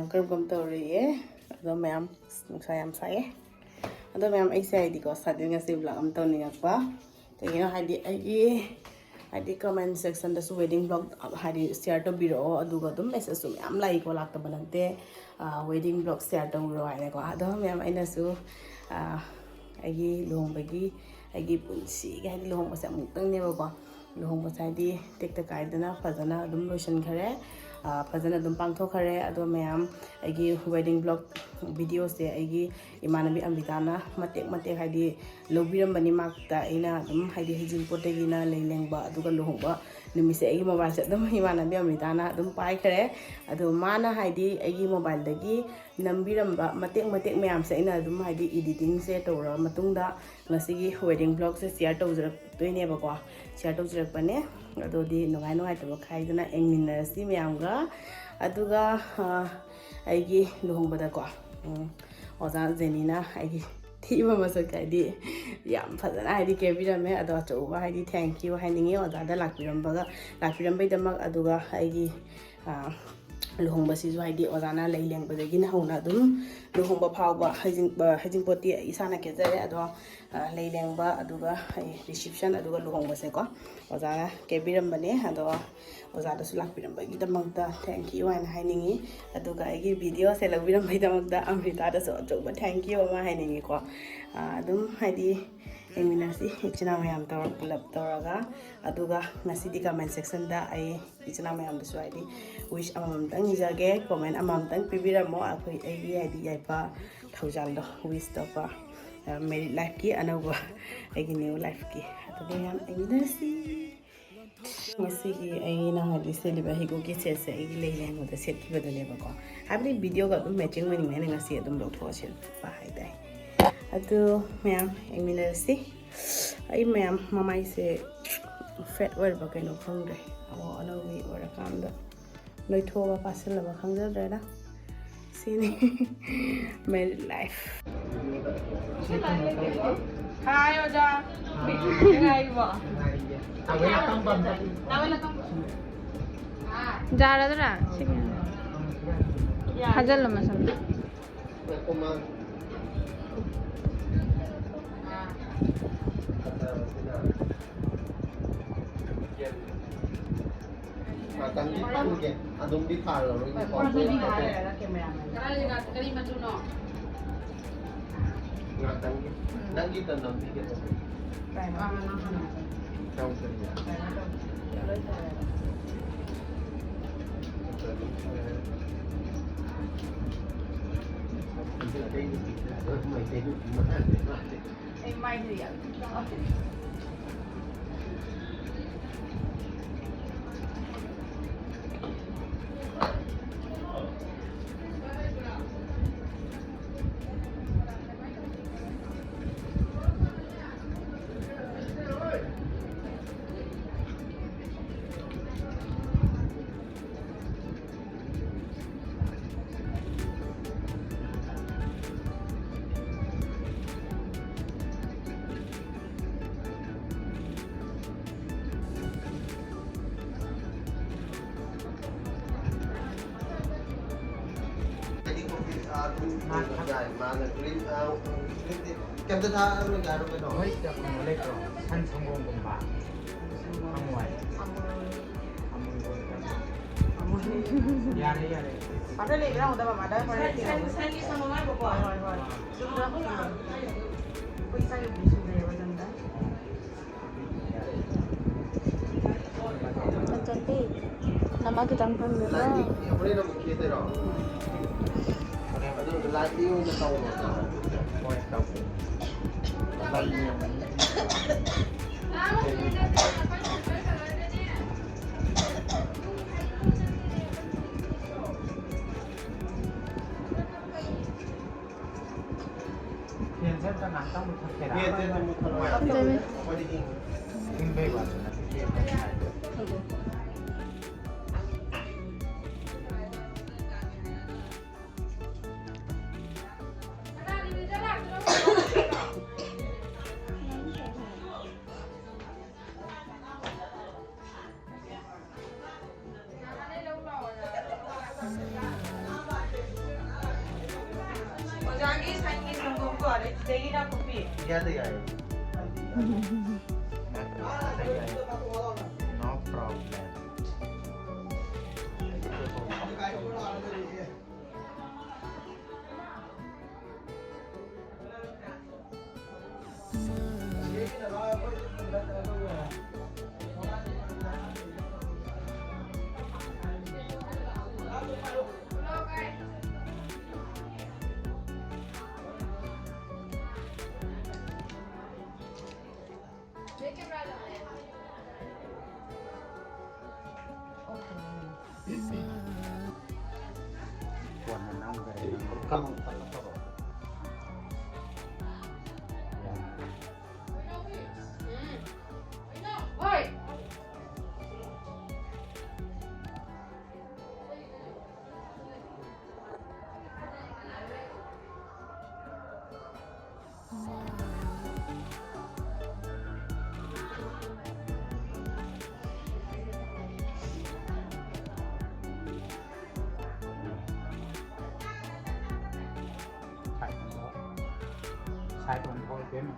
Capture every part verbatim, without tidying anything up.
ꯀꯔꯝ ꯀꯔꯝ ꯇꯧꯔꯤꯒꯦ? ꯑꯗꯣ ꯃꯌꯥꯝ, ꯅꯨꯡꯁꯥ ꯌꯥꯝ ꯁꯥꯏꯌꯦ꯫ ꯑꯗꯣ ꯃꯌꯥꯝ, ꯑꯩꯁꯦ ꯍꯥꯏꯗꯤꯀꯣ, ꯁꯥꯗꯤ ꯉꯁꯤ vlog ꯑꯃ ꯇꯧꯅꯤꯡꯉꯛꯄ꯫ ꯀꯩꯒꯤꯅꯣ ꯍꯥꯏꯗꯤ ꯑꯩꯒꯤ, ꯍꯥꯏꯗꯤ comment sectionꯗꯁꯨ wedding vlog ꯍꯥꯏꯗꯤ share ꯇꯧꯕꯤꯔꯛꯑꯣ, ꯑꯗꯨꯒ ꯑꯗꯨꯝ messageꯁꯨ ꯃꯌꯥꯝ ꯂꯥꯛꯏꯀꯣ, ꯂꯥꯛꯇꯕ ꯅꯠꯇꯦ, wedding vlog share ꯇꯧꯕꯤꯔꯛꯑꯣ ꯍꯥꯏꯅꯀꯣ꯫ ꯑꯗꯣ ꯃꯌꯥꯝ, ꯑꯩꯅꯁꯨ ꯑꯩꯒꯤ ꯂꯨꯍꯣꯡꯕꯒꯤ, ꯑꯩꯒꯤ ꯄꯨꯟꯁꯤꯒꯤ ꯍꯥꯏꯗꯤ ꯂꯨꯍꯣꯡꯕꯁꯦ ꯑꯃꯨꯛꯇꯪꯅꯦꯕꯀꯣ꯫ ꯂꯨꯍꯣꯡꯕꯁꯦ ꯍꯥꯏꯗꯤ ꯇꯦꯛꯇ ꯀꯥꯏꯗꯅ ꯐꯖꯅ ꯑꯗꯨꯝ ꯂꯣꯏꯁꯤꯟꯈꯔꯦ, ꯐꯖꯅ ꯑꯗꯨꯝ ꯄꯥꯡꯊꯣꯛꯈꯔꯦ꯫ ꯑꯗꯣ ꯃꯌꯥꯝ, ꯑꯩꯒꯤ wedding vlog videoꯁꯦ ꯑꯩꯒꯤ ꯏꯃꯥꯟꯅꯕꯤ ꯑꯝꯔꯤꯇꯥꯅ ꯃꯇꯦꯛ ꯃꯇꯦꯛ ꯍꯥꯏꯗꯤ ꯂꯧꯕꯤꯔꯝꯕꯅꯤ꯫ ꯃꯥꯛꯇ ꯑꯩꯅ ꯑꯗꯨꯝ ꯍꯥꯏꯗꯤ ꯍꯩꯖꯤꯡꯄꯣꯠꯇꯒꯤꯅ ꯂꯩ ꯂꯦꯡꯕ, ꯑꯗꯨꯒ ꯂꯨꯍꯣꯡꯕ ꯅꯨꯃꯤꯠꯁꯦ ꯑꯩꯒꯤ mobileꯁꯦ ꯑꯗꯨꯝ ꯏꯃꯥꯟꯅꯕꯤ ꯑꯝꯔꯤꯇꯥꯅ ꯑꯗꯨꯝ ꯄꯥꯏꯈ꯭ꯔꯦ꯫ ꯑꯗꯣ ꯃꯥꯅ ꯍꯥꯏꯗꯤ ꯑꯩꯒꯤ mobileꯗꯒꯤ ꯅꯝꯕꯤꯔꯝꯕ ꯃꯇꯦꯛ ꯃꯇꯦꯛ ꯃꯌꯥꯝꯁꯦ ꯑꯩꯅ ꯑꯗꯨꯝ ꯍꯥꯏꯗꯤ editingꯁꯦ ꯇꯧꯔ ꯃꯇꯨꯡꯗ ꯉꯁꯤꯒꯤ wedding vlogꯁꯦ share ꯇꯧꯖꯔꯛꯇꯣꯏꯅꯦꯕꯀꯣ꯫ Share ꯇꯧꯖꯔꯛꯄꯅꯦ꯫ ꯑꯗꯨꯗꯤ ꯅꯨꯡꯉꯥꯏ ꯅꯨꯡꯉꯥꯏꯇꯕ ꯈꯥꯏꯗꯅ ꯌꯦꯡꯃꯤꯟꯅꯔꯁꯤ ꯃꯌꯥꯝꯒ꯫ ꯑꯗꯨꯒ ꯑꯩꯒꯤ ꯂꯨꯍꯣꯡꯕꯗꯀꯣ, ꯑꯣꯖꯥ ꯖꯦꯅꯤꯅ ꯑꯩꯒꯤ ꯊꯤꯕ ꯃꯁꯛ ꯍꯥꯏꯗꯤ ꯌꯥꯝ ꯐꯖꯅ ꯍꯥꯏꯗꯤ ꯀꯦꯕꯤꯔꯝꯃꯦ꯫ ꯑꯗꯣ ꯑꯆꯧꯕ ꯍꯥꯏꯗꯤ thank you ꯍꯥꯏꯅꯤꯡꯉꯤ ꯑꯣꯖꯥꯗ ꯂꯥꯛꯄꯤꯔꯝꯕꯒ, ꯂꯥꯛꯄꯤꯔꯝꯕꯩꯗꯃꯛ꯫ ꯑꯗꯨꯒ ꯑꯩꯒꯤ ꯂꯨꯍꯣꯡꯕꯁꯤꯁꯨ ꯍꯥꯏꯗꯤ ꯑꯣꯖꯥꯅ ꯂꯩ ꯂꯦꯡꯕꯗꯒꯤꯅ ꯍꯧꯅ ꯑꯗꯨꯝ ꯂꯨꯍꯣꯡꯕ ꯐꯥꯎꯕ ꯍꯩꯖꯤꯡ-, ꯍꯩꯖꯤꯡꯄꯣꯠꯇꯤ ꯑꯩ ꯏꯁꯥꯅ ꯀꯦꯖꯔꯦ꯫ ꯑꯗꯣ ꯂꯩ ꯂꯦꯡꯕ, ꯑꯗꯨꯒ ꯑꯩ reception, ꯑꯗꯨꯒ ꯂꯨꯍꯣꯡꯕꯁꯦꯀꯣ ꯑꯣꯖꯥꯅ ꯀꯦꯕꯤꯔꯝꯕꯅꯦ꯫ ꯑꯗꯣ ꯑꯣꯖꯥꯗꯁꯨ ꯂꯥꯛꯄꯤꯔꯝꯕꯒꯤꯗꯃꯛꯇ thank you ꯍꯥꯏꯅ ꯍꯥꯏꯅꯤꯡꯉꯤ꯫ ꯑꯗꯨꯒ ꯑꯩꯒꯤ videoꯁꯦ ꯂꯧꯕꯤꯔꯝꯕꯒꯤꯗꯃꯛꯇ ꯑꯝꯔꯤꯇꯥꯗꯁꯨ ꯑꯆꯧꯕ thank you ꯑꯃ ꯍꯥꯏꯅꯤꯡꯉꯤꯀꯣ꯫ ꯑꯗꯨꯝ ꯍꯥꯏꯗꯤ ꯌꯦꯡꯃꯤꯟꯅꯁꯤ ꯏꯆꯤꯟ ꯏꯅꯥꯎ ꯃꯌꯥꯝ ꯇꯧꯔ, ꯄꯨꯂꯞ ꯇꯧꯔꯒ꯫ ꯑꯗꯨꯒ ꯉꯁꯤꯗꯤ comment sectionꯗ ꯑꯩ ꯏꯆꯤꯟ ꯏꯅꯥꯎ ꯃꯌꯥꯝꯗꯁꯨ ꯍꯥꯏꯗꯤ wish ꯑꯃꯃꯝꯇꯪ ꯅꯤꯖꯒꯦ, comment ꯑꯃꯃꯝꯇꯪ ꯄꯤꯕꯤꯔꯝꯃꯣ꯫ ꯑꯩꯈꯣꯏ, ꯑꯩꯒꯤ ꯍꯥꯏꯗꯤ ꯌꯥꯏꯐ ꯊꯧꯖꯥꯜꯗꯣ wish ꯇꯧꯕ, married lifeꯀꯤ ꯑꯅꯧꯕ, ꯑꯩꯒꯤ new lifeꯀꯤ꯫ ꯑꯗꯨꯗꯤ ꯃꯌꯥꯝ ꯌꯦꯡꯃꯤꯟꯅꯁꯤ꯫ ꯉꯁꯤꯒꯤ ꯑꯩꯅ ꯍꯥꯏꯗꯤ ꯁꯦꯠꯂꯤꯕ ꯍꯤꯒꯣꯛꯀꯤ setꯁꯦ ꯑꯩꯒꯤ ꯂꯩ ꯂꯦꯡꯕꯗ ꯁꯦꯠꯈꯤꯕꯗꯨꯅꯦꯕꯀꯣ꯫ ꯍꯥꯏꯕꯗꯤ videoꯒ ꯑꯗꯨꯝ matching ꯑꯣꯏꯅꯤꯡꯉꯦꯅ ꯉꯁꯤ ꯑꯗꯨꯝ ꯂꯧꯊꯣꯛꯑ ꯁꯦꯠꯄ ꯍꯥꯏꯇꯥꯔꯦ꯫ ꯑꯗꯨ ꯃꯌꯥꯝ ꯌꯦꯡꯃꯤꯟꯅꯔꯁꯤ꯫ ꯑꯩ ꯃꯌꯥꯝ ꯃꯃꯥꯏꯁꯦ fat ꯑꯣꯏꯔꯕ ꯀꯩꯅꯣ ꯈꯪꯗ꯭ꯔꯦ꯫ ꯑꯃꯨꯛ ꯑꯅꯧꯕꯤ ꯑꯣꯏꯔꯀꯥꯟꯗ ꯅꯣꯏꯊꯣꯛꯑꯕ ꯄꯥꯁꯤꯜꯂꯕ ꯈꯪꯖꯗ꯭ꯔꯦꯗ꯫ ꯁꯤꯅꯤ married life꯫ ꯍꯥꯏ ꯑꯣꯖꯥ꯫ ꯅꯨꯡꯉꯥꯏꯔꯤꯕꯣ? ꯌꯥꯔꯗ꯭ꯔꯥ? ꯁꯤꯒꯤ꯫ ꯐꯥꯖꯤꯜꯂꯣ ꯃꯁꯝꯗꯣ꯫ ꯉꯥꯛꯇꯪꯗꯤ ꯄꯟꯒꯦ꯫ ꯑꯗꯨꯝꯗꯤ ꯊꯥꯔꯔꯣꯏꯒꯦꯀꯣ꯫ ꯀꯔꯤ ꯃꯆꯨꯅꯣ? ꯉꯥꯛꯇꯪꯒꯤ꯫ ꯅꯪꯒꯤꯗ ꯅꯝꯕꯤꯒꯦ ꯇꯧꯕ꯫ ꯇꯧꯗ꯭ꯔꯤꯕ? ꯑꯩ ꯃꯥꯏꯁꯦ ꯌꯥꯝ ꯍꯥꯏꯗꯤ ꯀꯣꯐꯤ, ꯑꯥ, ꯑꯗꯨꯝ ꯌꯥꯏ꯫ ꯃꯥꯅ green, ꯑꯥ, green tea꯫ ꯀꯩꯝꯇ ꯊꯥꯔꯣꯏꯒꯦ ꯍꯥꯏꯔꯣ ꯀꯩꯅꯣ? ꯍꯣꯏ, ꯀꯩꯅꯣ ꯂꯩꯇ꯭ꯔꯣ? ꯁꯟ ꯁꯪꯒꯣꯝꯒꯨꯝꯕ꯫ ꯑꯃꯨꯜ꯫ ꯑꯃꯨꯜ꯫ ꯌꯥꯔꯦ, ꯌꯥꯔꯦ꯫ ꯃꯥꯗ ꯂꯩꯕ꯭ꯔꯥ ꯍꯪꯉꯨꯗꯕ, ꯃꯥꯗ ꯍꯣꯔꯦꯟ ꯁꯟ, ꯊꯤꯔꯛꯑꯣ꯫ ꯁꯟꯒꯤ ꯁꯪꯒꯣꯝ ꯍꯥꯏꯕꯀꯣ? ꯍꯣꯏ, ꯍꯣꯏ, ꯍꯣꯏ꯫ ꯑꯥ꯫ ꯆꯨꯝꯅ ꯍꯪꯉꯨ꯫ ꯑꯩꯈꯣꯏ ꯏꯆꯥꯒꯤ ꯁꯨꯗ꯭ꯔꯦꯕ ꯁꯟꯗ꯫ ꯃꯆꯟꯗꯤ ꯅꯃ ꯈꯤꯇꯪ ꯐꯪꯗꯕ꯫ ꯂꯥꯏꯠꯇꯤ ꯍꯣꯔꯦꯟ ꯑꯃꯨꯛ ꯈꯦꯠꯇꯣꯏꯔꯣ? ꯑꯗꯨ ꯂꯥꯏꯠꯇꯤ ꯑꯣꯏꯅ ꯇꯧꯔꯣ꯫ ꯍꯣꯏ, ꯇꯧꯒꯦ꯫ ꯂꯥꯏꯠ ꯌꯦꯡꯉꯣ꯫ ꯐꯦꯟꯁꯦ ꯑꯝꯇ ꯉꯥꯛꯇꯪ ꯃꯨꯊꯠꯀꯦꯔꯥ? ꯐꯦꯟꯁꯦ ꯑꯝꯇ ꯃꯨꯊꯠꯂꯣ꯫ ꯅꯨꯡꯉꯥꯏꯇꯦ꯫ ꯐꯖꯔꯦ꯫ ꯑꯩꯈꯣꯏꯗꯤ ꯏꯪ-, ꯏꯪꯕꯩ ꯋꯥꯁꯨ ꯅꯠꯇꯦ, ꯐꯦꯟꯁꯦ ꯅꯨꯡꯉꯥꯏꯇꯦ꯫ ꯌꯥꯗ ꯌꯥꯏ꯫ No problem. ꯀꯣꯟꯅ ꯅꯝꯈ꯭ꯔꯦ꯫ ꯀꯩꯅꯣ ꯇꯧꯔꯣ꯫ Side ꯑꯣꯟꯊꯣꯛ, side ꯑꯣꯟꯊꯣꯛ ꯏꯕꯦꯝꯃ꯫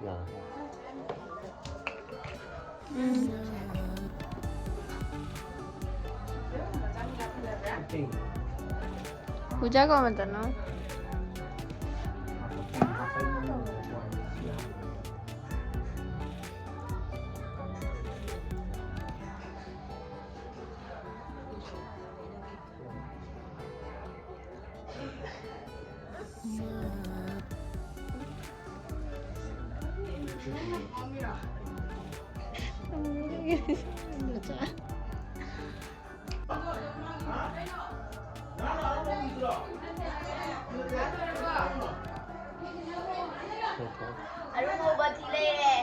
ꯌꯥꯔꯦ꯫ पूजा का मतलब ना। ꯑꯔꯨꯝ ꯍꯧꯕ ꯊꯤ ꯂꯩꯔꯦ꯫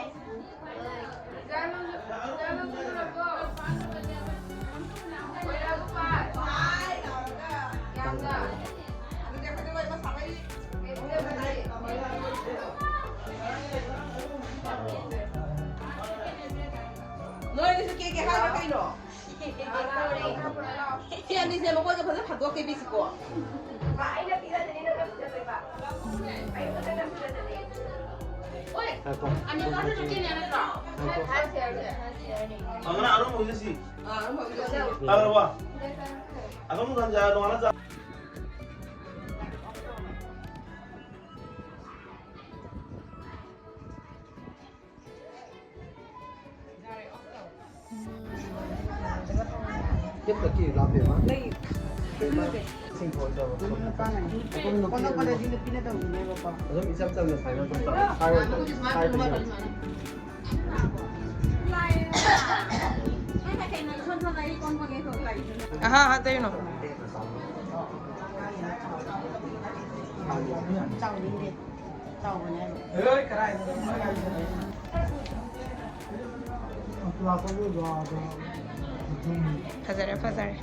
ꯅꯣꯏꯒꯤꯁꯨ ꯀꯦꯛ ꯀꯦꯛ ꯍꯥꯏꯔꯣ ꯀꯩꯅꯣ? ꯁꯤ ꯑꯅꯤꯁꯦ ꯃꯈꯣꯏꯒ ꯐꯖꯅ ꯐꯥꯗꯣꯛꯀꯦ ꯕꯤꯁꯤꯀꯣ꯫ ꯉꯥꯏꯈꯣ꯫ ꯉꯥꯏꯈꯣ꯫ ꯑꯉꯥꯡ ꯑꯔꯨꯝ ꯍꯧꯖꯤꯛ ꯁꯤ꯫ ꯇꯥꯔꯕ? ꯑꯗꯨꯝ ꯈꯟꯖ ꯅꯣꯡꯉꯥꯜꯂ ꯆꯥ꯫ ꯀꯦꯞꯇ ꯀꯤ ꯂꯥꯛꯄꯤꯕ? ꯂꯩ꯫ ꯁꯤꯡ ꯐꯣꯟ ꯇꯧꯔꯣ꯫ ꯑꯗꯨꯝ ꯅꯨꯄꯥꯅ ꯀꯣꯟꯅ ꯀꯣꯟꯅꯗꯤ ꯅꯨꯄꯤꯅ ꯇꯧꯗꯣꯏꯅꯦꯕꯀꯣ꯫ ꯑꯗꯨꯝ ꯏꯆꯝ ꯆꯝꯅ ꯁꯨꯃꯥꯏꯅ ꯑꯗꯨꯝ ꯇꯧꯔꯣ꯫ ꯍꯥꯏꯔꯣꯏ꯫ ꯍꯥꯏꯔꯣꯏ꯫ ꯑꯍꯥ, ꯑꯍꯥ, ꯇꯩꯅꯣ꯫ ꯆꯥꯎꯅꯤꯡꯗꯦ꯫ ꯆꯥꯎꯕꯅꯦ ꯍꯥꯏꯕ꯫ ꯐꯖꯔꯦ, ꯐꯖꯔꯦ꯫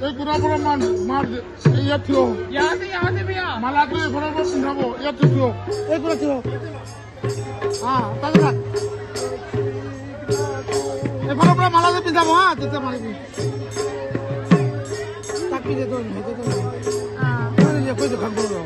एक पूरा पूरा मार, मार दे, ये थियो। यहाँ से, यहाँ से भैया। माला तो एक पूरा पूरा पिंधाबो, ये तो थियो। एक पूरा थियो। हाँ, तब तक। एक पूरा पूरा माला से पिंधाबो, हाँ, जैसे मारेगी। ताकि दे दो, दे दो। हाँ। कोई नहीं, कोई तो खा बोलो।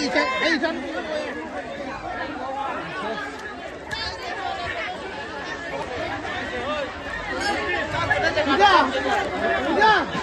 ꯑꯩ ꯆꯪ-, ꯑꯩ ꯆꯪ-, ꯄꯨꯖꯥ! ꯄꯨꯖꯥ!